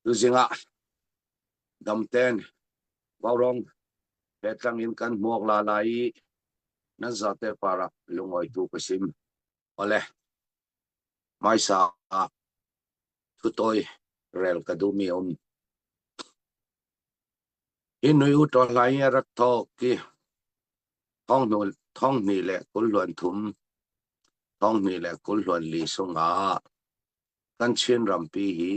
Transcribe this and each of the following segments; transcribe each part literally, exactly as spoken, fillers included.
Tuzingah damten Vaurong Petlangin kan hmuak lala i, nan zate parah lungawitu ka sim. Awle, maisa ah thutawi rel ka duh mi um. Hi nui u tawhlai a rak thawk ki thawng hnu, thawng hnih le kul hluan thum, thawng hnih le kul hluan li sungah kan Chin rampi hi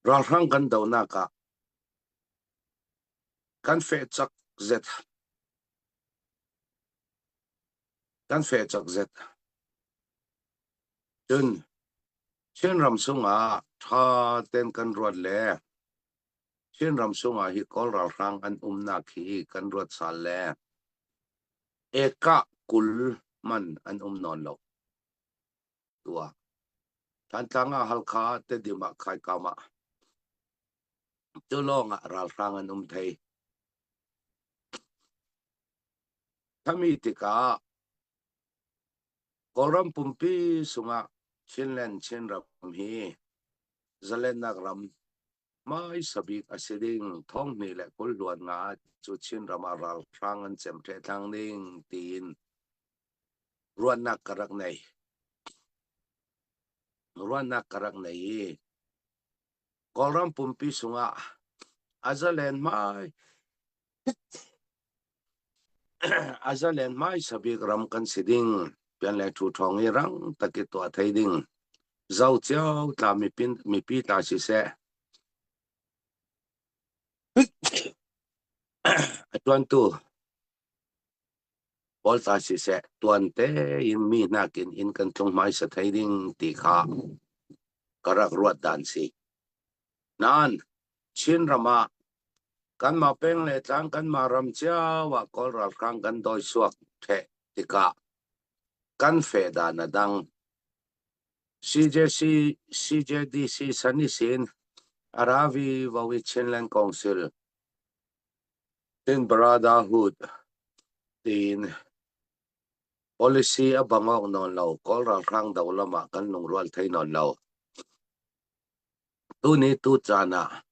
ralhrang kan donak ah kan feh cak zet, kan feh cak zet. Cun Chin ram sungah ṭha ten kan ruat le Chin ram sungah hi Kawl ralhrang an umnak hi kan ruat sal le eka kul man an um nawn lo. Tua Thantlang ah, Halkha, Tedim ah, Khaikam ah, cu lawngah ralhrang an um thei. Khami tikah Kawlram pumpi sungah Chinland, Chin ram hi zalennak ram hmaisa bik a si ding, thawng hnih le kul hluan nga cu Chin ram ah ralhrang an cem ṭheh thlang ding tiin ruahnak ka rak nei. Ruahnak ka rak nei i Kawlram pumpi sungah a zalen hmai a zalen hmaisa bik ram kan si ding, pian le ṭhu ṭhawng i rang tak i tuah thei ding, zo cio tla mipi, mipi tla siseh, a ṭuantu pawl tla siseh, tuan tein mi hnakin inn kan tlung hmaisa thei ding ti kha ka rak ruat dan si. Nain Chin ram ah kanmah peng le tlang, kanmah ram cio ah Kawl ralhrang kan dawi suak ṭheh tikah kan feh dan a dang. C J C, C J D C san ihsin a ra vivo i Chinland Council in brotherhood tiin policy a bang awk nawn lo, Kawl ralhrang do lamah kan lungrual thei nawn lo. Tuni tu caan ah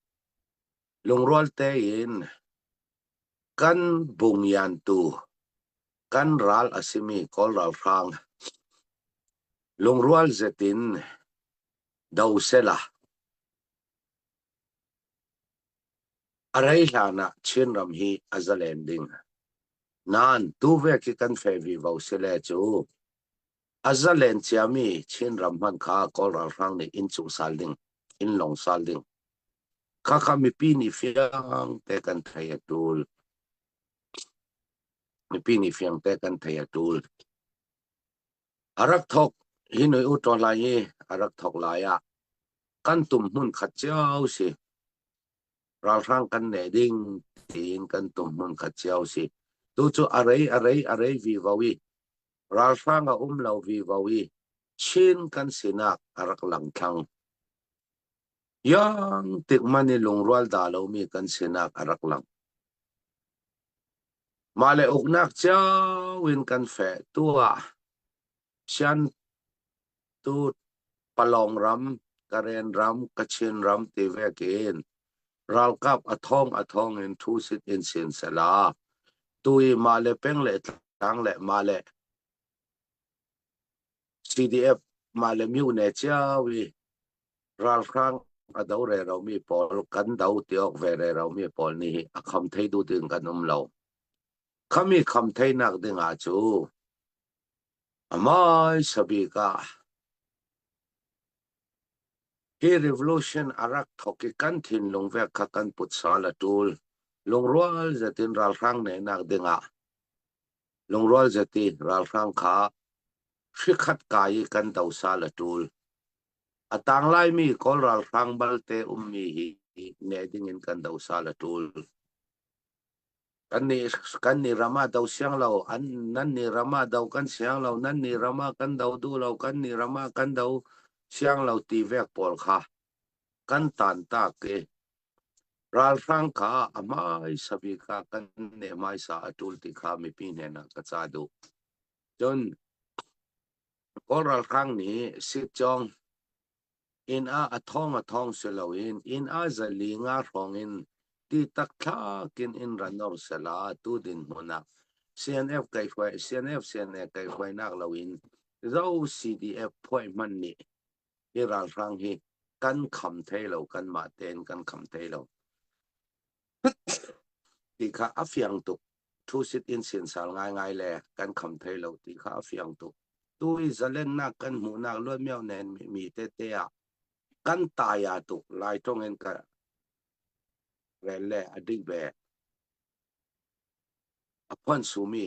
lungrual tein kan bungyantu, kan ral a simi Kawl ralhrang lungrual zetin do sela, a rei hlanah Chin ram hi a zalen ding. Nain tu vek i kan feh vivo si le cu a zalen ciami Chin ram hman kha Kawl ralhrang nih in cuh sal ding, in long sal ding. Khakha mipi nih fiang te kan thei a ṭul. Mipi nih fiang te kan thei a ṭul. A rak thawk, hi nui u ṭawhlai hi a rak thawk lai ah kan tum hmun khat cio si. Ralhrang kan neh ding tiin kan tum hmun khat cio si. Tu cu a rei, a rei, a rei vivo i ralhrang a um lo vivo i Chin kan sinak a rak lang thlang. Ziang tik man i lungrual dah lomi kan sinak a rak lang. Mah le uknak cio in kan feh, tuah sian tu Palawng ram, Karen ram, Kachin ram ti vekin ralkap a thawng a thawng in thu sit in sin sela, tu i mah le peng le tlang le mah le C D F mah le miu ne cio i ralhrang a do rero mi pawl, kan do ti awk ve rero mi pawl nih hi a kham thei duh ding kan um lo. Khami kham theinak dingah cu a hmaisa bik ah hi revolution a rak thawk i kan thinlung vek kha kan put sal a ṭul. Lungrual zetin ralhrang nehnak dingah lungrual zet i ralhrang kha hri khat kai i kan do sal a ṭul. A tanglaimi Kawl ralhrang balte ummi hi neh dingin kan do sal a ṭul. Kannih, kannih ram ah do siang lo, an, nannih ram ah do kan siang lo, nannih ram ah kan do duh lo, kannih ram ah kan do siang lo ti vek pawl kha kan tantak i Ralhrang kha a hmaisa bik a kan neh hmaisa a ṭul ti kha mipi hnenah ka ca duh. Cun Kawl ralhrang nih Sitcawng inn ah a thawng a thawng si loin inn ah zali nga hrawngin ti tak thlakin in ra nor sela tu dinhmun ah C N F kaihruai, C N F, C N A kaihruainak loin zo C D F phuai hman nih hi ralhrang hi kan kham thei lo, kanmah tein kan kham thei lo ti kha a fiang tuk. Thusit in sinsal ngaingai le kan kham thei lo ti kha a fiang tuk. Tui zalennak kan hmuhnak luatmiau nen mi, mi tete ah kan taya tuk lai ṭongin ka rel le a dik ve. A phuan sumi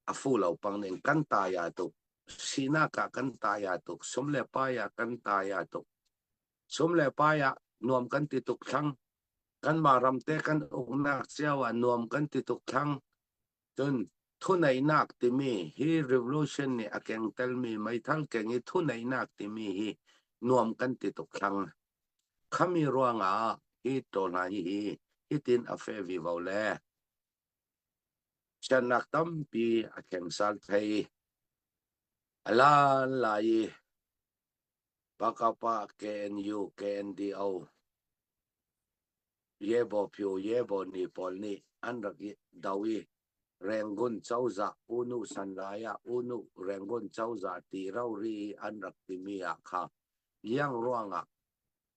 a fu lo pang ning kan taya tuk. Sinak ah kan taya tuk. Sum le pai ah kan taya tuk. Sum le pai ah nuam kan ti tuk thlang. Kanmah ramte kan uknak cio ah nuam kan ti tuk thlang. Cun thuneihnak timi hi revolution nih a kengtelmi meithal keng i thuneihnak timi hi nuam kan ti tuk thlang. Khami ruangah hi ṭawlhna hi hi hitin a feh vivo le chiannak tampi a thleng sal thei a lan lai i P K P, K N U, K N D O, Ye Bo Phu, Ye Bo Ni pawl nih an rak i do i Rangoon cozah, U Nu San Lai ah U Nu Rangoon cozah ti rori i an rak timi ah kha liang ruangah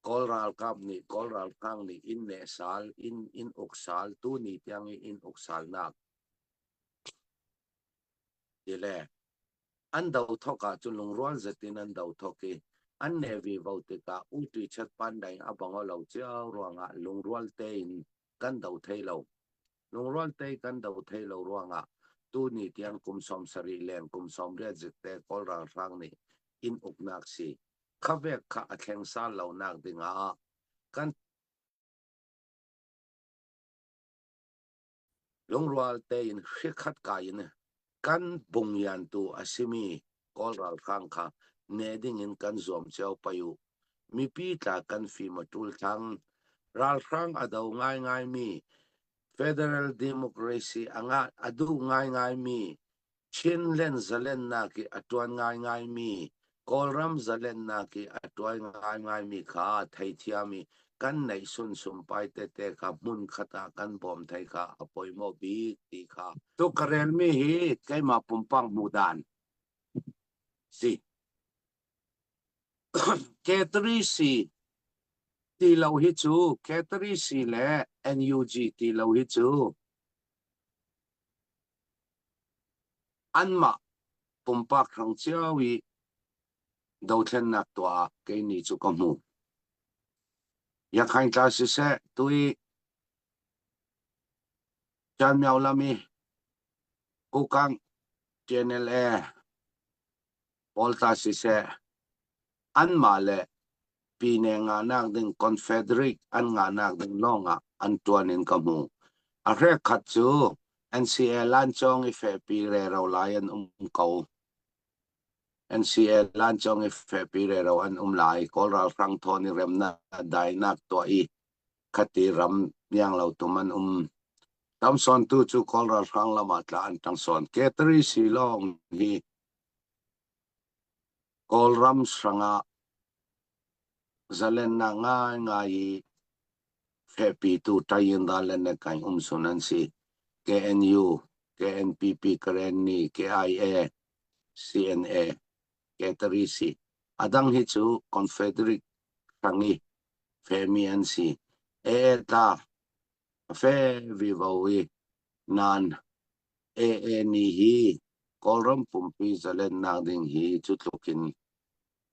Kawl ralkap nih, Kawl ralhrang nih in neh sal, in, in uk sal, tu ni tiang i in uk salnak ti le an do thawk ah cun lungrual zetin an do thawk i an neh vivo tikah U Tui Chet Pan Dai a bang aw lo cio ruangah lungrual tein kan do thei lo. Lungrual tein kan do thei lo ruangah tu ni tiang kum sawm sarih leng kum sawm riat zikte Kawl ralhrang nih in uknak si. Khavek kha a thleng sal lonak dingah kan lungrual tein hrikkhat kai in kan bungliantu a simi Kawl ralhrang kha neh dingin kan zuam cio pei uh. Mipi tla kan fim a ṭul thlang. Ralhrang a do ngaingaimi, federal democracy a ngah a duh ngaingaimi, Chinland zalennak i a ṭuan ngaingaimi, Kawlram zalennak i a ṭuan ngaingaimi kha theithiam i kan neih sunsum pai tete kha hmun khat ah kan bawm thei kha a poimawh bik ti kha tu ka relmi hi keimah pumpak hmuh dan si. K three C ti lo hi cu, K three C le N U G ti lo hi cu anmah pumpak hrang cio i dothlennak tuah ah keini cu ka hmu. Yakhain tla siseh, tui Camiao lam i Kukang T N L A pawl ta siseh, anmah le pine ngahnak ding, confederate an ngahnak ding lawngah an ṭuan in ka hmu. A hrekkhat cu N C A lancawng i fehpi rero lai an um ko. N C A lancawng i fehpi rero an um lai. Kawl ralhrang thawn i remnak dainak tuah i khati ram niang lo tum an um. Tam sawn tu cu Kawl ralhrang lamah tla an ṭang sawn. K three C lawng hi Kawlram hrangah zalennak ngaingai i fehpitu ṭaiin zalennak kai um sun an si. K N U, K N P P, Karenni, K I A, C N A, K three C. A dang hi cu confederate hrang i fehmi an si. A A ta a feh vivo i nan A A nih hi Kawlram pumpi zalennak ding hi cutlukin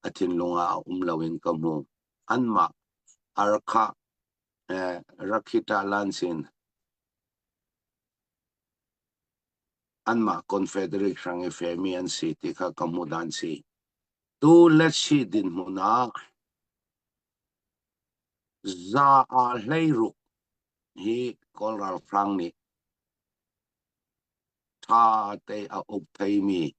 a thinlung ah a um loin ka hmu. Anmah Arkha, eh, Rakhita Lansin anmah confederate hrang i fehmi an si ti kha ka hmu dan si. Tu letsi dinhmun ah za ah hleiruk hi Kawl ralhrang nih ṭha te a uk theimi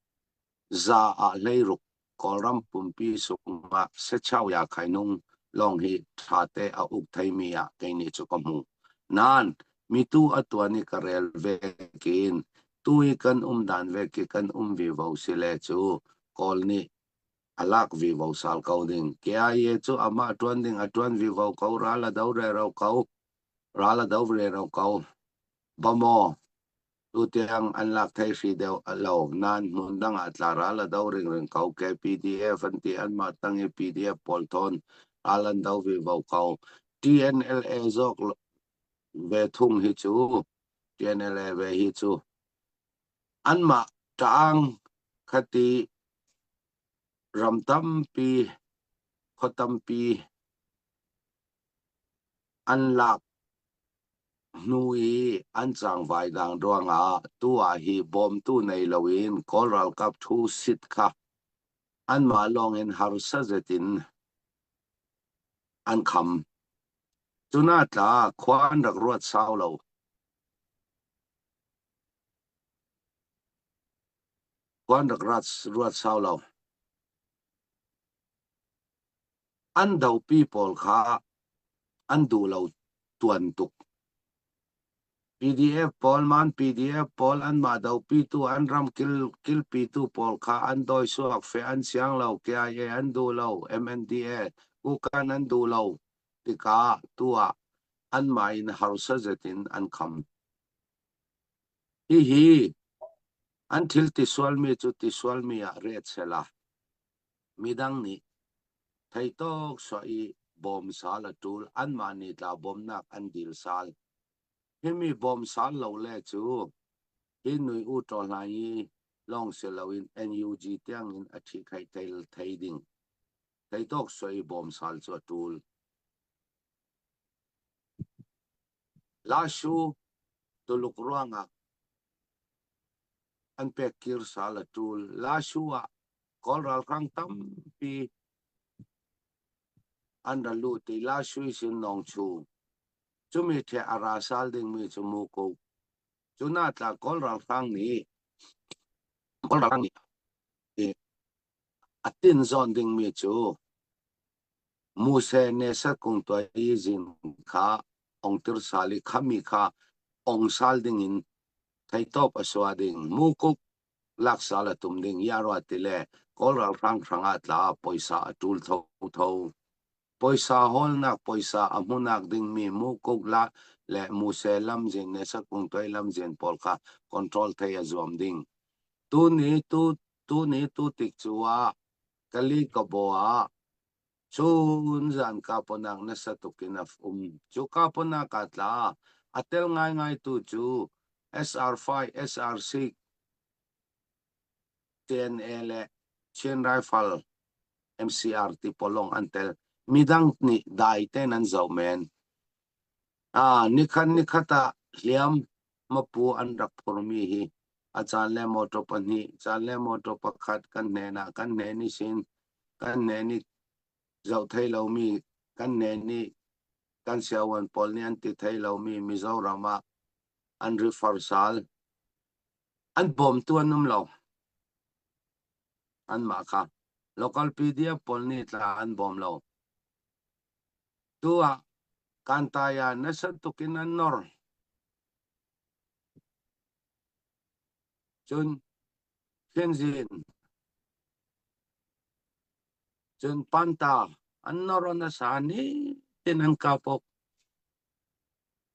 za ah hleiruk Kawlram pumpi sungah sechau ya khainung lawng hi ṭhate a uk thei mi ah keini chu ka hmu. Nan, mi tu a tua ni ka rel vekin, tu i kan um dan veki kan um vivo si le chu, Kawl nih a lak vivo sal ko ding. K I A chu amah a ṭuan ding a ṭuan vivo ko, ral a do rero ko, ral a do rero ko. Bamaw, tu tiang an lak thei hri deuh a lo, nan hmun dang ah tla ral a do ringring ko, K P D F an ti, anmah tang i P D F pawl thawn ral an do vivo ko. T N L A zawk lo, ve thung hi chu, T N L A ve hi chu. Anmah ṭaang khati ram tampi, khaw tampi an lak hnu i an changvai dang ruangah tu ah hi bawmtu nei loin Kawl ralkap thu sit kha anmah lawngin harsa zetin an kham. Cuna tla khuan rak ruat sau lo. Khuan rak ruat, ruat sau lo. An dopi pawl kha an duh lo tuan tuk. P D F pawl man, P D F pawl anmah dopitu, an ram kil, kilpitu pawl kha an dawi suak fe, an siang lo, K I A an duh lo, M N D A, kukan an duh lo. Tikah tu ah anmah in harsa zetin an kham. Hihi an thil tisual mi cu tisual mi ah ret sela, midang nih theitawk suah i bawm sal a ṭul, anmah nih tla bawmnak an dil sal. Himi bawm sal lo le cu hi nui u ṭawlhnai i lawng si loin N U G tiangin a ṭhihkhaih thei, thei ding. Theitawk suah i bawm sal cu a ṭul. Lashu tuluk ruangah an pek kir sal a ṭul. Lashu ah Kawl ralhrang tampi an ra lut i Lashu i sin nawng chu. Cumi ṭheh a ra sal ding mi cu Mukuk. Cuna tla Kawl ralhrang nih, Kawl ralhrang nih, eh, a tin zawn ding mi cu Muse Nesa Kungtuai i zin kha ong tir sal i khami kha ong sal dingin theitawp a suah ding. Mukuk lak sal a tum ding. Ia ruat ti le Kawl ralhrang hrangah tla poisa a ṭul thotho. Poisa hawlnak, poisa a hmunak ding mi Mukuk lak le Muse lamzin, Nesa Kungtuai lamzin pawl kha control thei a zuam ding. Tuni, tu, tuni tu tik cu ah Kalikabaw ah cun zan kaponak nasa tukin a um. Cu kaponak ah tla a tel ngaingai tu cu S R five, S R six, T N A le Chin Rifle, M C R ti polong an tel. Midang nih dai tein an zoh men. Ah, nikhat nikhat ah hliam mapu an rak phurmi hi a caan le mawṭaw pahnih, caan le mawṭaw pakhat kan hnenah, kan hnen ihsin, kan hnen i zoh thei lomi, kan hnen i kan siavuan pawl nih an ti thei lomi Mizoram ah an refer sal. An bawmtu an um lo. Anmah kha local P D F pawl nih tla an bawm lo. Tu ah Kantai ah nasa tukin an nor. Cun Khinzin, cun Panta an nor nasa nitin an kap awk.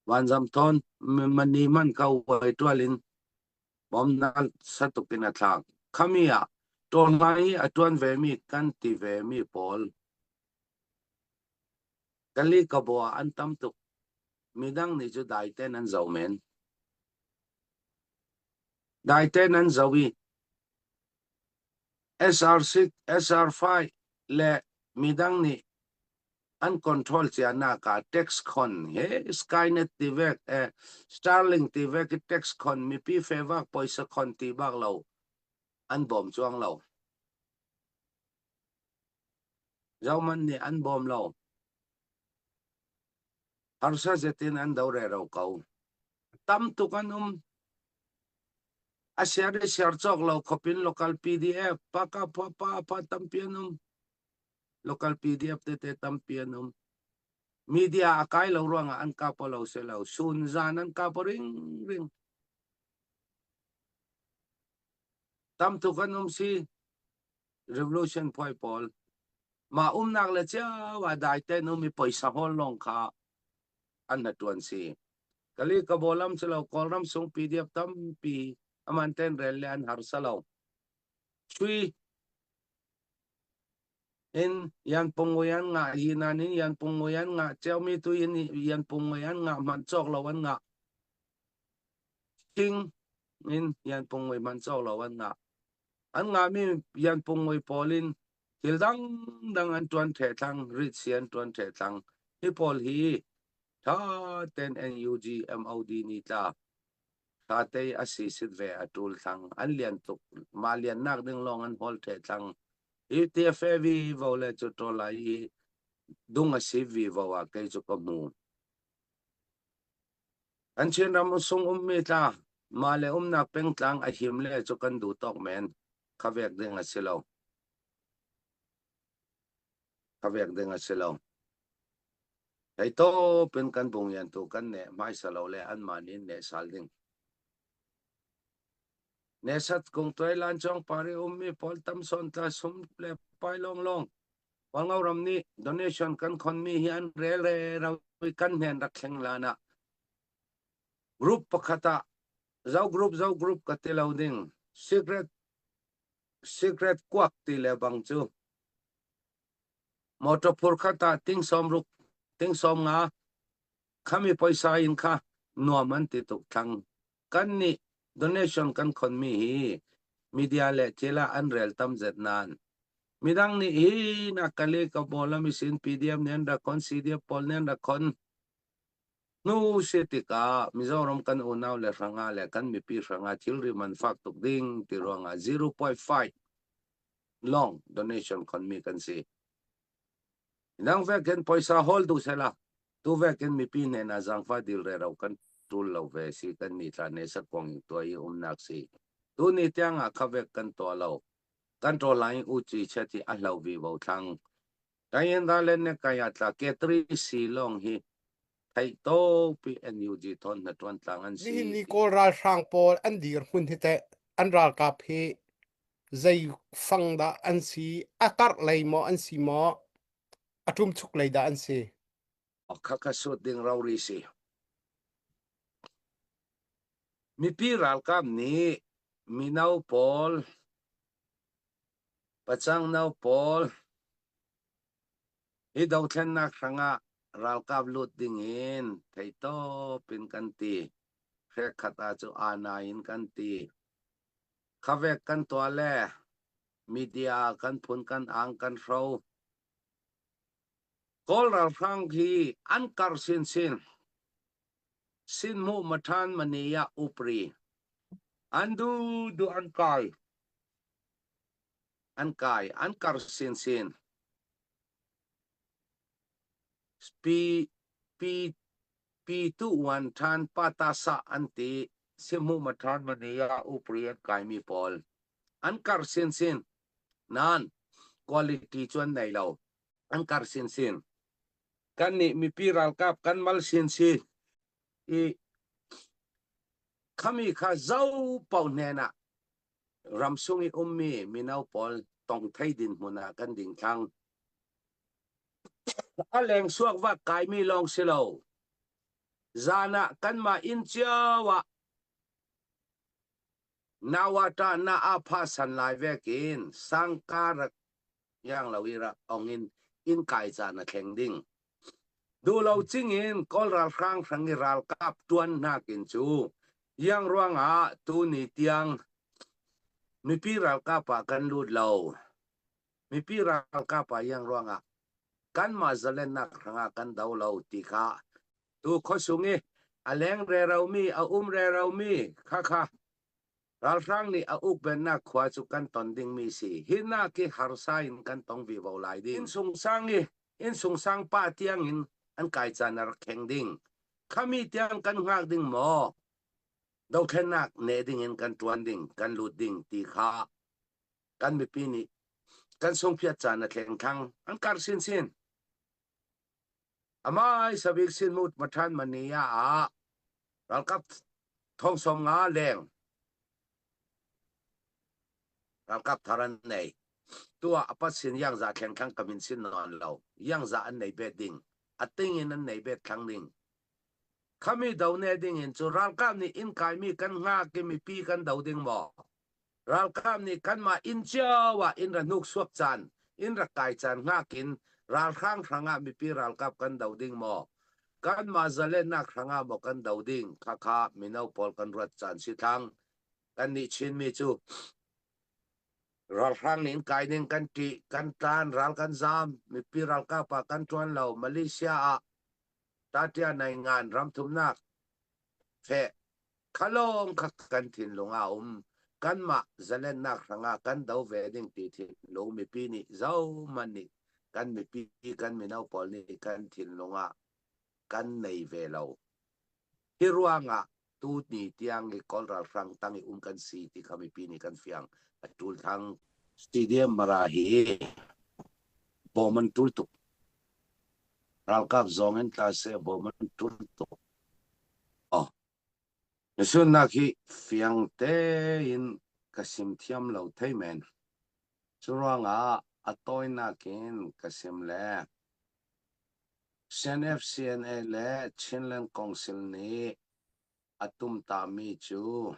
Vanzam thawn mani man ka uai ṭual in bawmnak sa tukin a thlak. Khami ah ṭawlnga i a ṭuan vemi kan ti vemi pawl Kalikabaw ah an tam tuk. Midang nih cu dai tein an zoh men. Dai tein an zoh i S R six, S R five le midang nih an control cianak ah tax khon, he Skynet ti vek, eh, Starlink ti vek i tax khon, mipi fevak poisa khon ti bak lo an bawm cuang lo. Zohman nih an bawm lo. Harsa zetin an do rero ko. Tam tuk an um. A siar i siar cawk lo khopin local P D F, paka pha, pha, pha tampi an um. local P D F te te tampi an um. Media a kai lo ruangah an kap aw lo si lo, sun zan an kap aw ringring. Tam tuk an um si, revolution phuai pawl. Ma umnak le ciau a daite an um i, poisa hawl lawng kha an na tuan si. Kali ka bawlam si lo, Kawlram sung P D F tampi aman ten rel le an harsa lo. Chui in Yanpungui an ngah, Yinan in Yanpungui an ngah, Ciaumi tu in Yanpungui an ngah, hman cawk lo an ngah. Chin in Yanpungui hman cawk lo an ngah. An ngah mi Yanpungui pawl in thil dangdang an tuan theh thlang, rit si an tuan theh thlang. Hi pawl hi thaten N U G M O D ni tla thatei a sisit ve a tul thlang, an lian tuk, ma liannak ding lawng an hawl theh thlang. Hi T F A vivo le cu tawlai i dung a si vivo a kei cu ka hmu. An Chinram sung um mi tla, ma le umnak peng tlang a him le cu kan duh tawk men, khavek ding a si lo. Khavek ding a si lo. Hei tawpin kan bungyan tu kan neh hmaisa lo le anmah nih in neh sal ding. Nehsat kung tuai lan cawng pari um mi pawl tam sawn tla sum le pai lawnglawng. Walngau ram nih donation kan khon mi hi an rel rero i kan hnen rak thleng hlanah group pakhat ah zo group, zo group ka ti lo ding. Secret, secret kuak ti le bang cu. Motor phur khat ah ting sawm ruk, ting sawm nga khami poisa in kha nuam an ti tuk thlang. Kan nih donation kan khon mi hi media le thil ah an rel tam zet nan. Midang nih hi nak kali ka bawlam i sin P D F nih an rak khon, C D F pawl nih an rak khon. Hnu si tikah Mizoram kan unau le hrangah le kan mipi hrangah thilri man fak tuk ding ti ruangah zero point five lawng donation khon mi kan si. Nang vekin poisa hawl duh sela, tu vekin mipi hnenah zangfah dil rero kan tul lo ve si, kan ni tla nehsat kuang in tuai i umnak si. Tu ni tiangah khavek kan tuah lo. Kan ṭawlai uci chet hi a hlo vivo thlang. Kayin ralen ne kaya tla ketri si lawng hi theih tawpi N U G thawn hna ṭuan tlang an si. Nihin ni Kawl ralhrang pawl an dirhmun hi teh an ralkap hi zei fang dah an si, a karh lei maw an si maw, a ṭumchuk lei dah an si? Kha kha sut ding rori si. Mipi ralkap nih mino pawl, pacang no pawl, hi dothlennak hrangah ralkap lut dingin theitawpin kan ti. Hrekkhat ah cu ana in kan ti. Khavek kan tuah le media kan phun, kan ang, kan hro. Kawl ralhrang hi an karh sinsin. Sinhmuh, Mathan, Mania, Upri an duhduh an kai. An kai, an karh sinsin. Pi, pi, pi tu wan than patasa an ti, Sinhmuh, Mathan, Mania, Upri an kai mi pawl an karh sinsin. Nan quality cu an nei lo. An karh sinsin. Kan nih mipi ralkap kan mal sinsin i, khami kha zo paoh hnenah ram sung i ummi mino pawl tong thei dinhmun ah kan ding thlang. A leng suak vak kai mi lawng si lo. Zan ah kanmah inn cio ah nau a ṭah na a phah san lai vekin sangka rak yang lo i rak ong in inn kai caan a thleng ding. Duh lo cingin Kawl ralhrang hrang i ralkap ṭuan hnakin cu yang ruangah tu ni tiang mipi ralkap ah kan lut lo. Mipi ralkap ah yang ruangah kanmah zalennak hrangah kan do lo ti kha tu khuasung i a leng rero mi, a um rero mi kha kha ralhrang nih a ukbennak khua cu kan ton dingmi si. Hi nak i harsa in kan tong vivo lai ding. Inn sungsang i, inn sungsang pah tiangin an kai caan a rak kheng ding. Khami tiang kan hngak ding maw? Dothlennak neh dingin kan ṭuan ding, kan lut ding ti kha kan mipi nih kan sungphiat can a thleng thlang an kar sinsin. A mai sabik sin mut mathan mania ah ralkap thong som nga leng ralkap thar an nei. Tua a pat sin iangzah thleng thlang ka min sin nawn lo. Iangzah an nei bet ding, a tingin an nei bet thlang ding. Khami do ne dingin cu ralkap nih inn kai mi kan ngak i mipi kan do ding maw? Ralkap nih kanmah inn cio ah inn ra hnuk suak can, inn ra kai can ngak in ralhrang hrangah mipi ralkap kan do ding maw? Kanmah zalennak hrangah maw kan do ding? Khakha mino pawl kan ruat can si thlang. Kan nih Chin mi cu ralhrang nih inn kai ding kan ṭih, kan tlan, ral kan zam, mipi ralkap ah kan ṭuan lo, Malaysia ah tatia naingan ram thumnak feh kha lawng kha kan thinlung ah um. Kanmah zalennak hrangah kan do ve ding ti thinlung mipi nih zohman nih kan mipi, kan mino pawl nih kan thinlung ah kan nei ve lo. Hi ruangah tuni tiang i Kawl ralhrang tang i um kan si ti kha mipi nih kan fiang. A ṭul thlang, stadium mara hi bawm an ṭul tuk. Ralkap zong in tla se bawm an ṭul tuk. Oh. Nisunnak hi fiang tein ka sim thiam lo thei men. Cu ruangah a tawinak in ka sim le CNF, CNA le Chinland Council nih a tumtahmi cu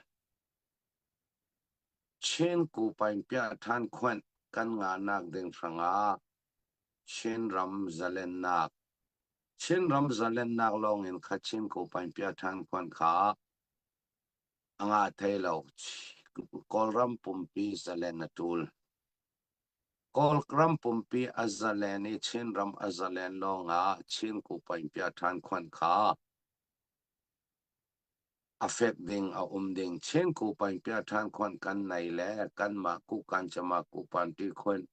Chin Kupain Piah Than Khuan kan ngahnak ding hrangah Chin ram zalennak, Chin ram zalennak lawngin kha Chin Kupain Piah Than Khuan kha a ngah thei lo. Kawlram pumpi zalen a ṭul. Kawlram pumpi a zalen i Chin ram a zalen lawngah Chin Kupain Piah Than Khuan kha a fek ding, a um ding. Chin Kupain Piah Than Khuan kan nei le kanmah Kukan Cama Kupan Ti Khuan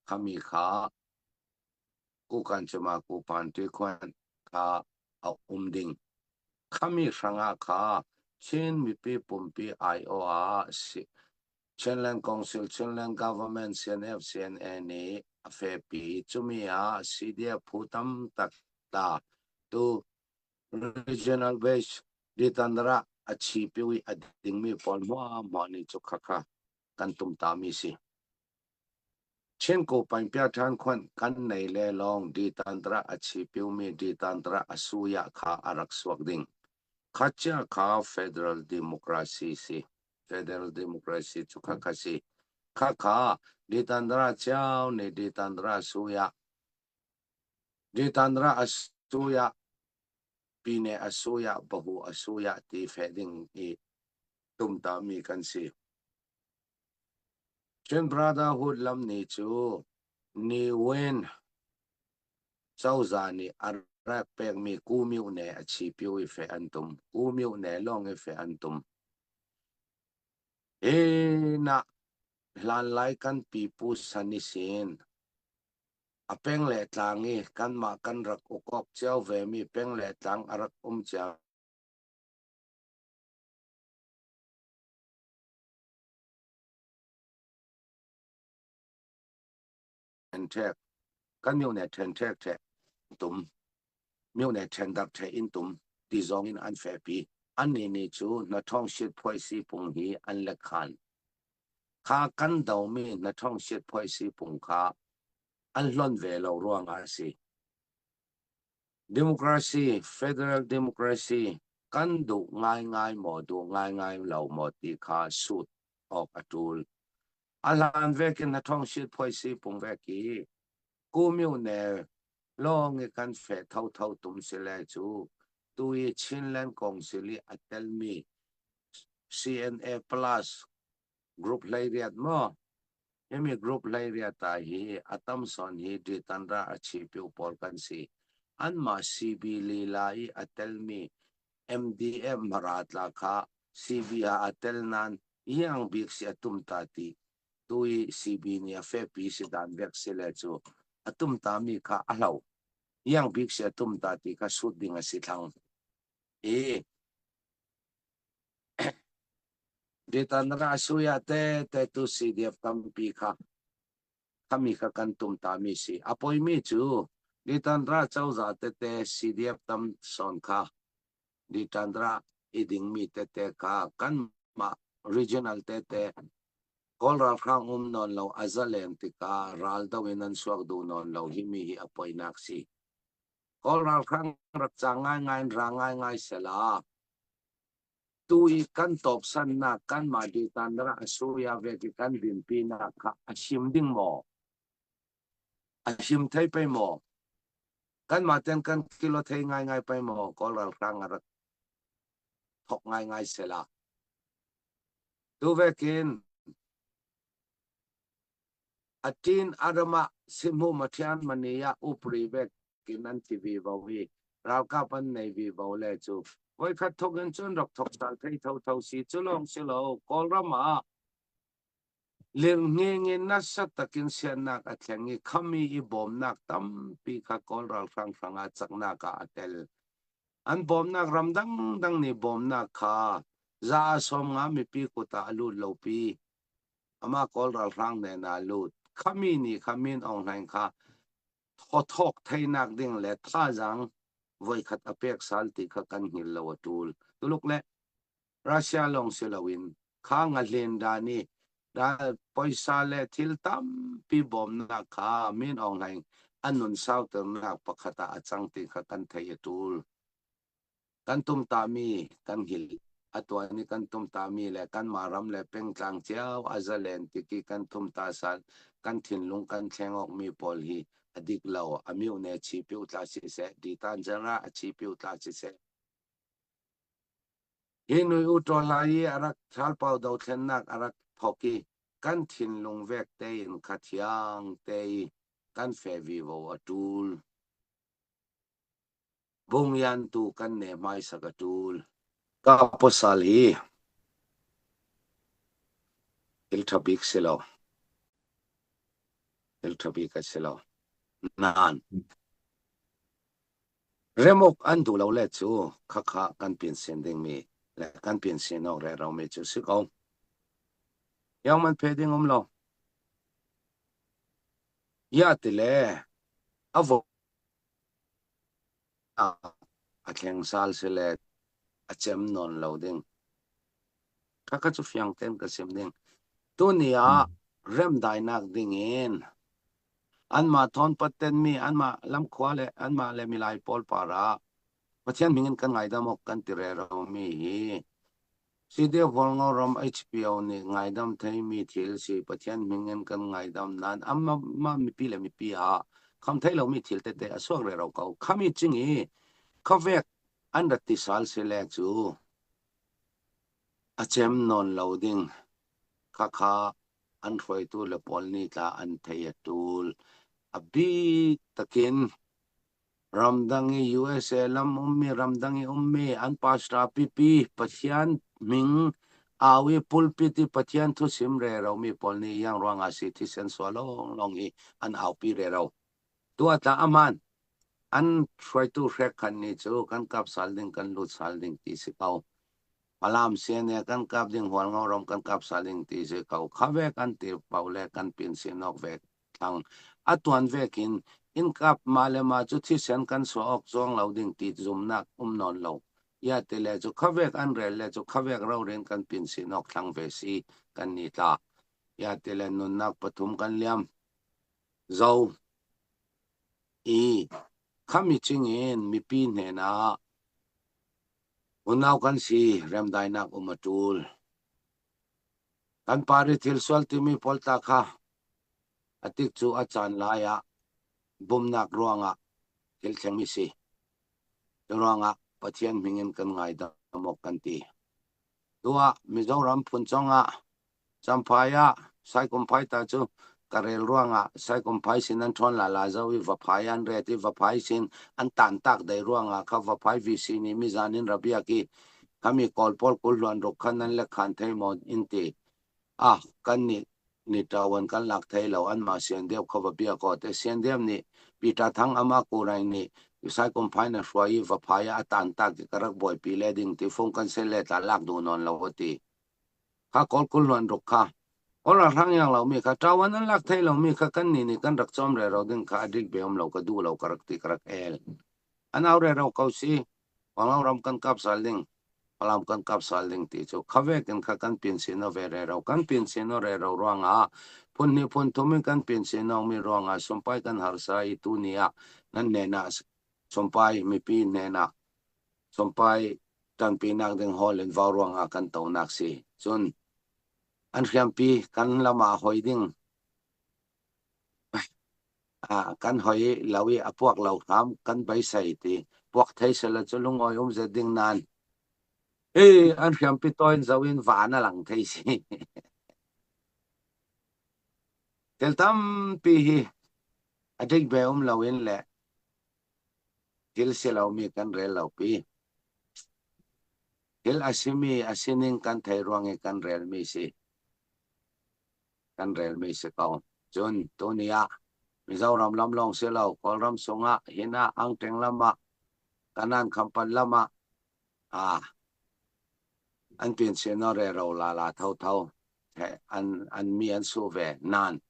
khami kha Kukan Cama Kupan Ti Khuan kha a um ding. Khami hrangah kha Chin mipi pumpi aiawh ah si, Chinland Council, Chinland Government, CNF, CNA nih a fehpi. Cumi ah CDF phu tam tak ta tu regional base Ditandra a chipiu i a dingmi pawl hmuahhmuah nih cu khakha kan tumtahmi si. Chin Kupain Piah Than Khuan kan nei le lawng Ditandra a chipiumi Ditandra a suya kha a rak suak ding. Khacia kha federal democracy si. Federal democracy cu khakha si. Khakha Ditandra ciau nih Ditandra suya, Ditandra a suya, pine a suya, bahu a suya ti feh ding i tumtahmi kan si. Chin Brotherhood lam nih cu Niwin Cozah nih a rak pekmi Kumiu ne a chipiu i feh an tum. Kumiu ne lawng i feh an tum. Hinah hlanlai kan pipu san ihsin a peng le tlang i kanmah kan rak ukawk cio vemi peng le tlang a rak um cio. Thenthek, kan miu ne thenthek theh tum, miu ne thendak theh in tum ti zongin an fehpi. Anni nih cu hnathawng sit phuaisi pung hi an lek khan. Kha kan domi hnathawng sit phuaisi pung kha an hlon ve lo ruangah a si. Democracy, federal democracy kan duh ngaingai maw, duh ngaingai lo maw ti kha sut awk a ṭul. A hlan vekin hnathawng sit phuaisi pung vek i Kumiu ne lawng i kan feh thotho tum si le cu tu i Chinland Council i a telmi CNA plus group hleiriat maw? Himi group hleiriat ah hi a tam sawn hi Ditandra a chipiu pawl kan si. Anmah CB lila i a telmi MDF Hmara tla kha CB ah a tel nan iang bik si a tum ta ti tu i CB nih a fehpi si dan vek si le cu a tum ta mi kha a hlo. Iang bik si a tum ta ti kha sut ding a si thlang. I Ditandra a suya te te tu CDF tampi kha khami kha kan tum ta mi si. A poi mi chu Ditandra Chauza tete C D F tam sawn kha, Ditandra i ding mi tete kha kanmah regional tete Kawl ralhrang um nawn lo a zalen tika ral do in an suak duh nawn lo hi mi hi a poinak si. Kawl ralhrang rak cang ngaingai in ra ngaingai sela tu i kan tawpsannak kanmah Ditandra a suya vek i kan dinpinak kha a him ding maw? A him thei pei maw? Kanmah ten kan kilo thei ngaingai pei maw? Kawl ralhrang a rak thok ngaingai sela tu vekin a tin a rama simhu mathian mania upri vekin an ti vivo hi. Ralkap an nei vivo le chu voi khat thokin cun rak thok sal thei thotho si cu lawng si lo. Kawl rama lirnghingin nasa takin siatnak a thleng i khami i bawmnak tampi kha Kawl ralhrang hranga caknak ah a tel. An bawmnak ram dangdang ni bawmnak kha za a sawm nga mipi kutah a lut lopi ama Kawl ralhrang nena lut. Khami ni kha Min Aung Hlaing kha thawthawk theinak ding le thazang voi khat a pek sal ti kha kan hngil lo a tul. Tuluk le Russia lawng si loin kha ngahlin dan i dan poisa le thil tampi bawmnak kha Min Aung Hlaing a nun sauternak pakhat ah a cang ti kha kan thei a tul. Kan tumtami kan hngil a tuan i kan tumtami le kanmah ram le pengtlang cio a zalen tik i kan tumta sal kan thinlung kan thleng awk mi pawl hi a dik lo. A miu ne chipiu tla siseh, Ditandra a chipiu tla siseh, hi nui u tawlai i a rak thalpau dothlennak a rak thawk i kan thinlung vek tein kha thiang te i kan feh vivo a tul. Bungyan tu kan ne hmaisak a tul. Ka pasal hi thil tha bik si lo. Thil tha bik a si lo. Nan remuk an duh lo le cu khakha kan pinsin ding mi le kan pinsin awk rero mi cu si ko. Yang man phe ding um lo. Ya ti le a vo a thleng sal si le a cem nawn lo ding. Kha kha cu fiang ten ka sim ding. Tuni ah remdainak dingin anmah thawn patten mi, anmah lamkhua le anmah le milai pawl parah Pathian hmingin kan ngaidam awk kan ti rero mi hi. C D F Hualngo ram H P O nih ngaidam thei mi thil si. Pathian hmingin kan ngaidam nan amah mipi le mipi ah kham thei lo mi thil tete a suak rero ko. Khami cing i khavek an rat ti sal si le cu a cem nawn lo ding. Khakha an hruaitu le pawl ni tla an thei a tul. A bik takin ramdang i U S A lam ummi, ramdang i ummi an pastor pipi Pathian hming au i pulpit i Pathian thusim rero mi pawl ni yang ruangah si thisen sual lawnglawng i an aupi rero. Tua tla a hman an hruaitu hrek khan ni cu kan kap sal ding, kan lut sal ding ti si ko. Malam sian e kan kap ding, Hualngo ram kan kap sal ding ti si ko. Khavek an ti pau le kan pinsin awk vek thlang. A tuan vekin in kap ma le ma cu thisen kan suah awk zuang lo ding ti zumnak um nawn lo. Ya ti le cu khavek an rel le cu khavek rori in kan pinsin awk thlang ve si kan ni tla. Ya ti le nunnak pathum kan liam zo i khami cingin mipi hnenah unau kan si, remdainak um a tul. Kan par i thil sual timi pawl tla kha a tik cu a caan lai ah bumnak ruangah thil thleng mi si. Cu ruangah Pathian hmingin kan ngaidam awk kan ti. Tuah Mizoram phun congah Champhai ah Saikumphai ta cu ka rel ruangah Saikumphai sin an ṭhawn lala zo i Vaphai an ret i Vaphai sin an tantak dei ruangah kha Vaphai V C nih mizan in ra biak i khami Kawl pawl kul hluan ruk kha nan lek khan thei maw in ti. Ah, kan nih ni tawan kan lak thei lo, anmah Sian Deuh kha va biak aw te. Sian Deuh nih Peter Thang ama kurai nih Saikumphai na hruai i Vaphai ah a tantak i ka rak buaipi le ding ti phone kan sel le tla lak duh nawn lo a ti. Kha Kawl kul hluan ruk kha Kawl ralhrang iang lo mi kha, ṭawn an lak thei lo mi kha, kan ni ni kan rak cawm rero ding kha a dik be um lo, ka duh lo, ka rak ti, ka rak el. An au rero ko si, Hualngo ram kan kap sal ding, Falam kan kap sal ding ti chu. Kha vekin kha kan pinsin aw ve rero, kan pinsin aw rero ruangah, phun hnih phun thum in kan pinsin aw mi ruangah, sumpai kan harsa i tu ni ah, nan hnenah sumpai, mipi hnenah sumpai ṭanpinak ding hawl in vau ruangah kan tonak si. Cun an hriampi kan lamah hoi ding, a, kan hoi lo i a puak lo hram kan beisei ti. Puak thei sela cu lungawi um zet ding nan. Hei, an hriampi tawi in zo in van a lang thei si. Thil tampi hi a dik be um lo in le thil si lo mi kan rel lo pi. Thil a si mi, a sining kan thei ruang i kan rel mi si. Kan rel mi si ko. Cun tuni ah Mizoram lam lawng si lo, Kawlram sungah, hinah, Angteng lamah, Kanan Khampat lamah, a, an pinsin aw rero lala thotho. He, an, an mi an su ve nan.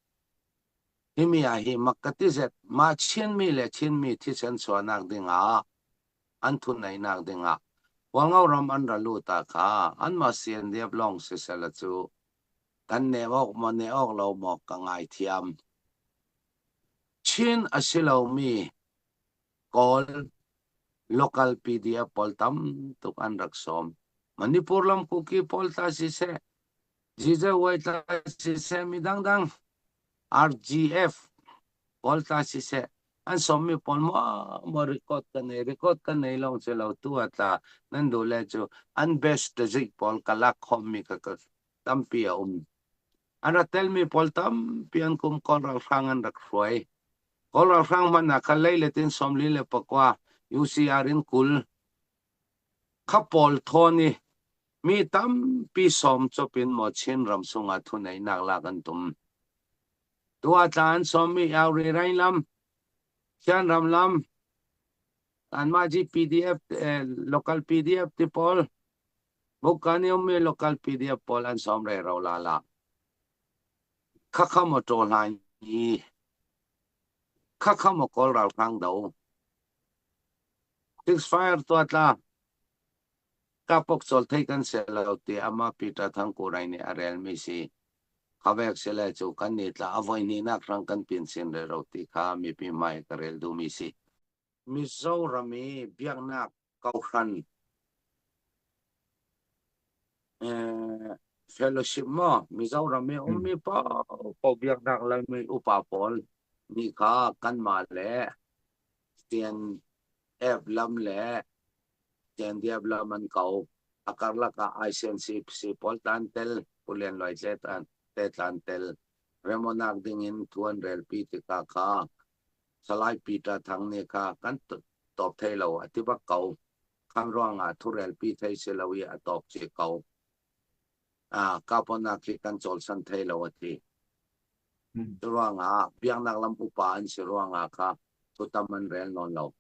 Himi ah hi mak ka ti zet, mah Chinmi le Chinmi thisen suahnak dingah, an thuneinak dingah Hualngo ram an ra lut ah kha, anmah C N D F lawng sisela cu, kan neh awk maw, neh awk lo maw ka ngaithiam. Chin a si lo mi Kawl local P D F pawl tam tuk an rak sawm. Manipur lam Kuki pawl tla siseh, Zizawai tla siseh, mi dangdang, R G F pawl tla siseh, an sawm mi pawl maw, maw record ka nei, record ka nei lawng si lo, tu a tla nan duh le cu an best tazik pawl ka lak khawm mi ka, ka tampi a um. An ra tel mi pawl tampi an kum Kawl ralhrang an rak hruai. Kawl ralhrang hmanh ah kha leilet in sawmli le pakua, U C R in kul, kha pawl thawn i mi tampi sawm cop in maw Chin ram sungah thuneinak lak an tum. Tu a tla an sawm mi Yauri rain lam, Shan ram lam, anmah ci P D F, eh, local P D F ti pawl, Bukani um mi local P D F pawl an sawm rero lala. Kha kha maw ṭawlhai i, kha kha maw Kawl ralhrang do. Ceasefire tuah tla, ka pok cawl thei kan si lo ti amah Peter Thang Kurai nih a rel mi si. Kha vek si le cu kan ni tla a voi hnihnak hrang kan pinsin rero ti kha mipi hmai ka rel duh mi si. Mizoram i biaknak kohhran, eh, fellowship maw, Mizoram i um mi paoh paoh biaknak Laimi upa pawl nih kha kanmah le C N F lam le C N D F lam an ko. A karlak ah I C N C P C pawl tla an tel, Pu Lian Luai tle tla an tel, remawhnak dingin thu an relpi tikah kha Salai Peter Thang nih kha kan t-, tawp thei lo a ti bak ko. Khan ruangah thu relpi thei si lo i a tawp ci ko. Aa, kap awknak hi kan cawlsan thei lo a ti. Curuangah biaknak lam upa an si ruangah kha thutam an rel nawn lo.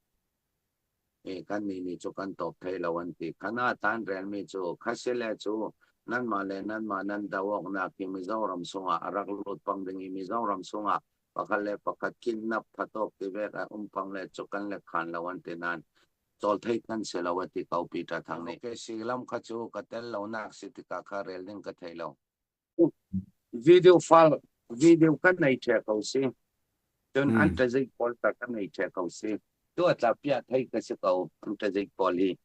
E, kan nih nih cu kan tawp thei lo an ti. Khan a tan relmi cu kha si le cu nanmah le nanmah nan do awknak hi Mizoram sungah a rak lut pang ding i Mizoram sungah pakhat le pakhat kidnap phat awk ti vek a um pang le cu kan le khan lo an ti nan cawl thei kan si lo a ti ko Peter Thang nih. Advocacy lam kha cu ka tel lonak si tikah kha rel ding ka thei lo. Video file, video kan nei ṭheh ko si. Cun an tazik pawl tla kan nei ṭheh ko si. Tu a tla piah thei ka si ko, an tazik pawl hi.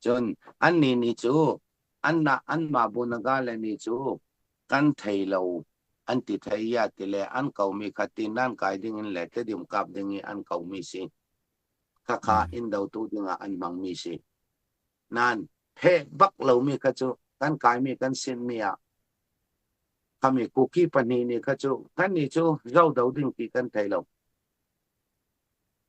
Cun an ni ni cu, an na, anmah bu na ga le ni cu kan thei lo, an ti thei i a ti le an ko mi kha tin nan kai ding in le Tedim kap ding i an ko mi si. Kha kha in do tu dingah an hmang mi si. Nan, pheh bak lo mi kha cu kan kai mi kan sin mi ah khami Kuki pahnih nih kha cu kan nih cu zo do ding ti kan thei lo.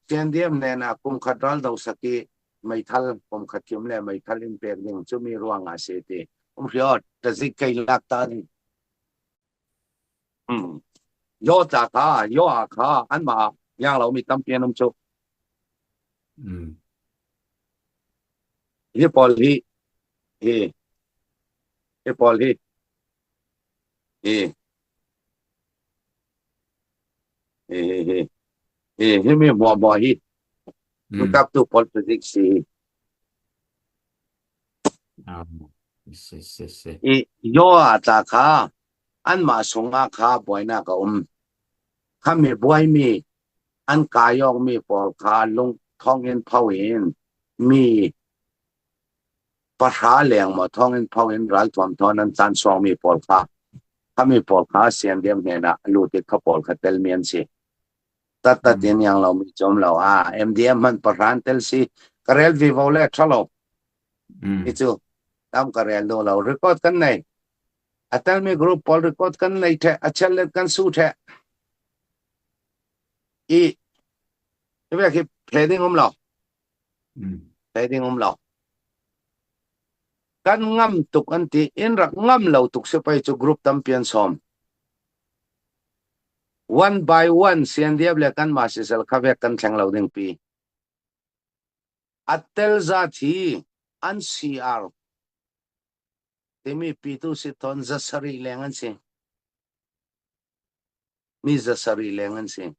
C N D F hnenah kum khat ral do sak i meithal, kum khat kim le meithal in pek ding cu mi ruangah a si ti. Um hriat, tazik kei lak ta ding. Yaw tla kha, yaw a kha, anmah yang lo mi tampi an um cu. Hi pawl hi, hi, hi pawl hi, hi. Hi, hi, hi. Hi, himi hmuahhmuah hi. Mm. Kaptu politics hi. Ah, si, si, si. I, yo a ta kha, anmah sunga kha buaina ka um. Khami buai mi, an kai awk mi pawl kha lung thawngin pho in, mi pahra leng maw thawngin pho in ralthuam thawn an tlan suak mi pawl kha. Khami pawl kha sian diam hnena lutit kha pawl kha tel mi an si. Tat tat in yang lo mi chom lo a, M D M man pahran tel si, ka rel vivo le tha lo. Mm. I chu, tam ka rel do lo, record kan nei. A tel mi group pawl record kan nei the, a chel let kan su the. I, i vek hi phe ding um lo. Mm. Phe ding um lo. Kan ngam tuk an ti, in rak ngam lo tuk si pai chu group tampi an sawm. One by one, sian diam le kanmah sisel kha vek kan thleng lo ding pi. A tel zat hi an C R. Timi pi tu si thawn zasari leng an si. Mi zasari leng an si.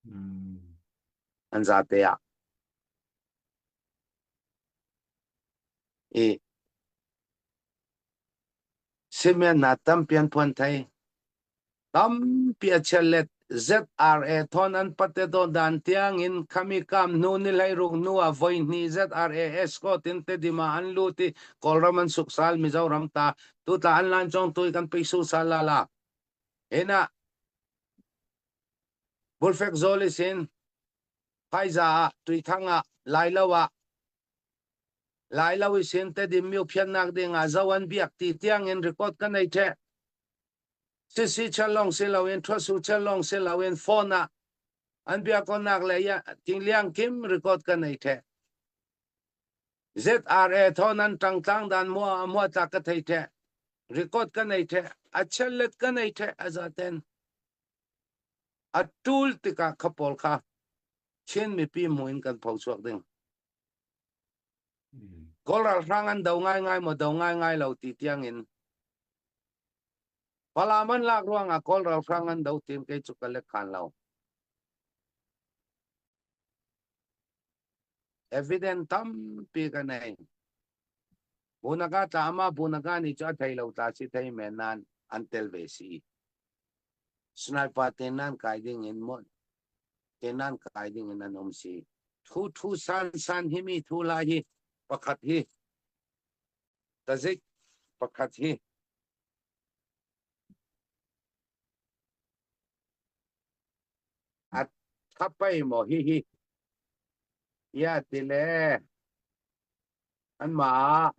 Mm. An zate ah. I. Simen na tampi an phuan thei. Tampi a chel let Z R A thawn an pate do dan tiangin khami kam hnu ni lai ruk hnu a voi hni Z R A escort in Tedim ah an lut i Kawlram an suksal Mizoram ta. Tuta an lan chawng tui kan pei su sal la la. Hena bulfek zoli sin Phaiza ah, Tuithang ah, Lailo ah. Lailo i sin Tedim mi u phian nak ding a zo an biak ti tiangin record kan nei the. Sisi chel long si lo in, thuasu chel long si lo in, phone ah an biak on nak le ya, ting liang kim record kan nei the. Z R A thawn an tang tlang dan mua, mua tak ka thei the. Record kan nei the. A chel let kan nei the, a zaten. A tul tika kha pawl kha Chin mipi hmuin kan pho suak ding. Mm. Kawl ralhrang an do ngai ngai maw, do ngai ngai lo ti tiangin. Palaman lak ruang a Kawl ralhrang an do tim kei chu ka lek khan lo. Evidence tampi ka nei. Bunaga ta ama Bunaga ni chu a thei lo ta si thei men nan an tel ve si. Sniper te nan kai ding in maw. Te nan kai ding in an um si. Thu thu san san himi thu lai hi pakhat hi. Tazik pakhat hi. A thapai maw hi hi. Ya ti le. Anmah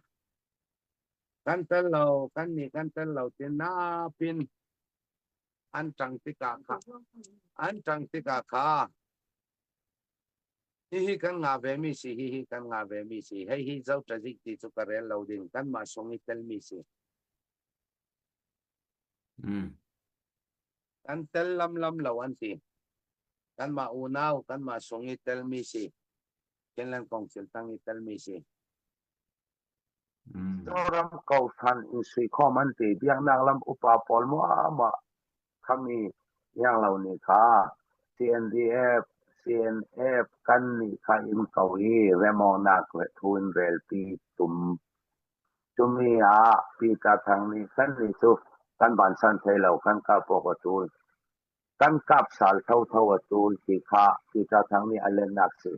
kan tel lo, kan ni kan tel lo tin napin an tang tika kha. An tang tika kha. Hi hi kan ngah ve mi si, hi hi kan ngah ve mi si. Hei hi zo tazik ti chu ka rel lo ding. Kanmah sung i tel mi si. Mm. Kan tel lam lam lo an ti. Kanmah unau, kanmah sung i tel mi si. Chinland Council tang i tel mi si. Mm. Zoram Kohhran in sui khawm an ti. Biaknak lam upa pawl muahmuah khami yang lo ni kha. C N D F, C N F kan ni kha in ko hi. Remawknak le thu in relpi tum. Tumi ah Peter Thang ni kan ni chu kan bansan thei lo, kan kap awk a tul. Kan kap sal thotho a tul ti kha Peter Thang ni a lennak si.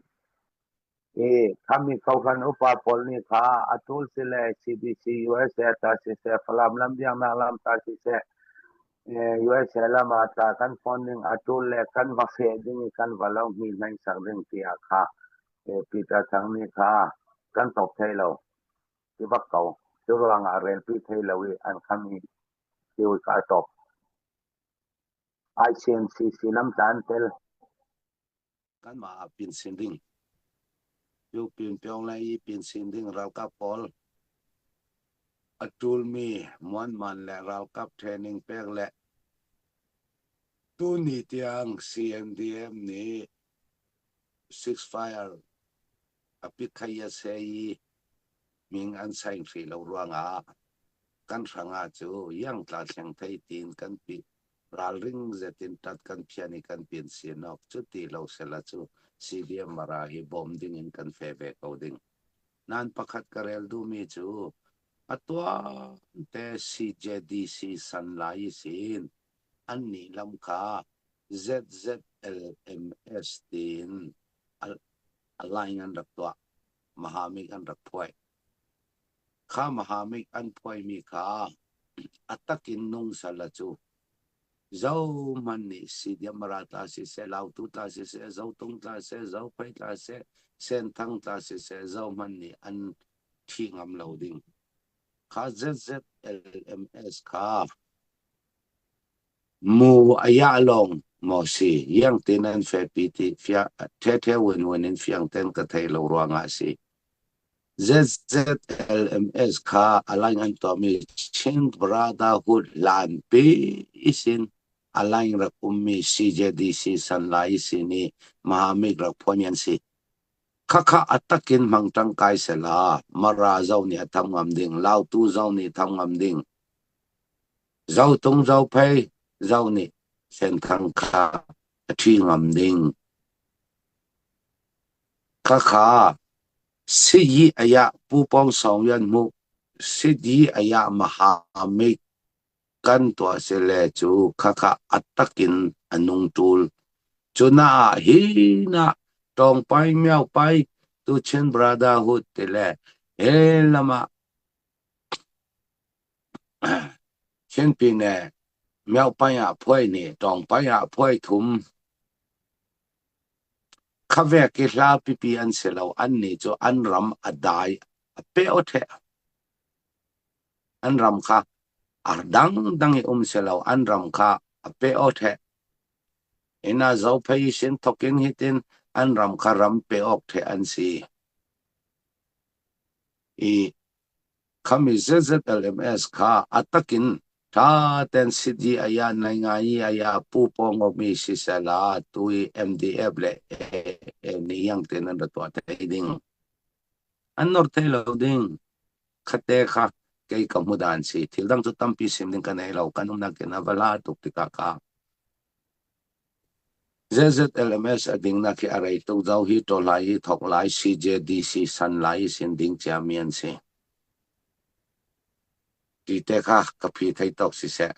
I khami Kohhran upa pawl ni kha a tul si le C D C U S A ta si se, Falam lam biaknak lam ta si se, eh, U S A lam a ta kan phone ding a tul le kan va feh ding i kan va lo hni hlengsak ding ti a kha, eh, Peter Thang ni kha kan tawp thei lo. Ti bak ko. Cu ruangah relpi thei lo i an kham i, ti ui ka tawp. I C N C C lam tla an tel. Kanmah ah pinsin ding. Piu pin piawng le i pinsin ding ralkap pawl. A tul mi muanman le ralkap training pek le tuni tiang C N D M ni ceasefire a pik kha i a se i ming an sain hrih lo ruangah kan hrangah cu yang tla thleng thei tiin kan pi, ralring zetin tat kan phian i kan piansian awk. Cuti lo sela cu C D M Mara hi bawm dingin kan feh ve ko ding. Nan pakhat ka rel duhmi cu a tuamte C J D C san lai ihsin annih lam kha Z Z L M S tiin a, a line an rak tuah, mahamik an rak phuai. Kha mahamik an phuaimi kha a takin nung sala cu zohman nih, C D M Mara tla siseh, Lautu tla siseh, Zotung tla siseh, Zophei tla siseh, Senthang tla siseh, zohman nih an thi ngam lo ding. Kha Z Z L M S kha mu a yah lawng maw si, yang tin an fehpi ti fia, thete win win in fiang ten ka thei lo ruangah si. Z Z L M S kha a line an tuahmi Chin Brotherhood hlanpi ihsin a line rak ummi C J D C san lai ihsin i mahamik rak phuan an si. Khakha a takin hmang ṭangkai sela, Mara zo nih a tham ngam ding, Lautu zo nih tham ngam ding, Zotung Zophei zo nih Senthang kha a ṭhi ngam ding. Khakha siyi a yah Pu Pawng Sawng Yan Hmuh, siyi a yah mahamik kan tuah si le cu khakha a takin a nung ṭul. Cunah hinah Tawngpai, Miaupai, tu Chin Brotherhood ti le he lamah Chinpi ne Miaupai ah phuai nih, Tawngpai ah phuai thum. Khavek i hla pipi an si lo, annih cu an ram a dai a pe aw ṭheh. An ram kha a dangdang i um si lo, an ram kha a pe aw ṭheh. Ina Zophei sin thokin hitin an ram kha ram pe awk ṭheh an si. I khami Z Z L M S kha a takin ṭha ten sidi a ya, naingai a ya, Pu Pawng awmi sisela, tui M D F le ni yang ten an ra tuah thei ding. An nor thei lo ding. Khate kha kei ka hmu dan si. Thil dang cu tampi sim ding ka nei lo. Kan umnak in a va hla tuk tikah kha Z Z L M S a dingnak hi a rei tuk zo hi, ṭawlai i thok lai, C J D C san lai i sin ding ciami an si. Tite kha ka phi thei tawk siseh.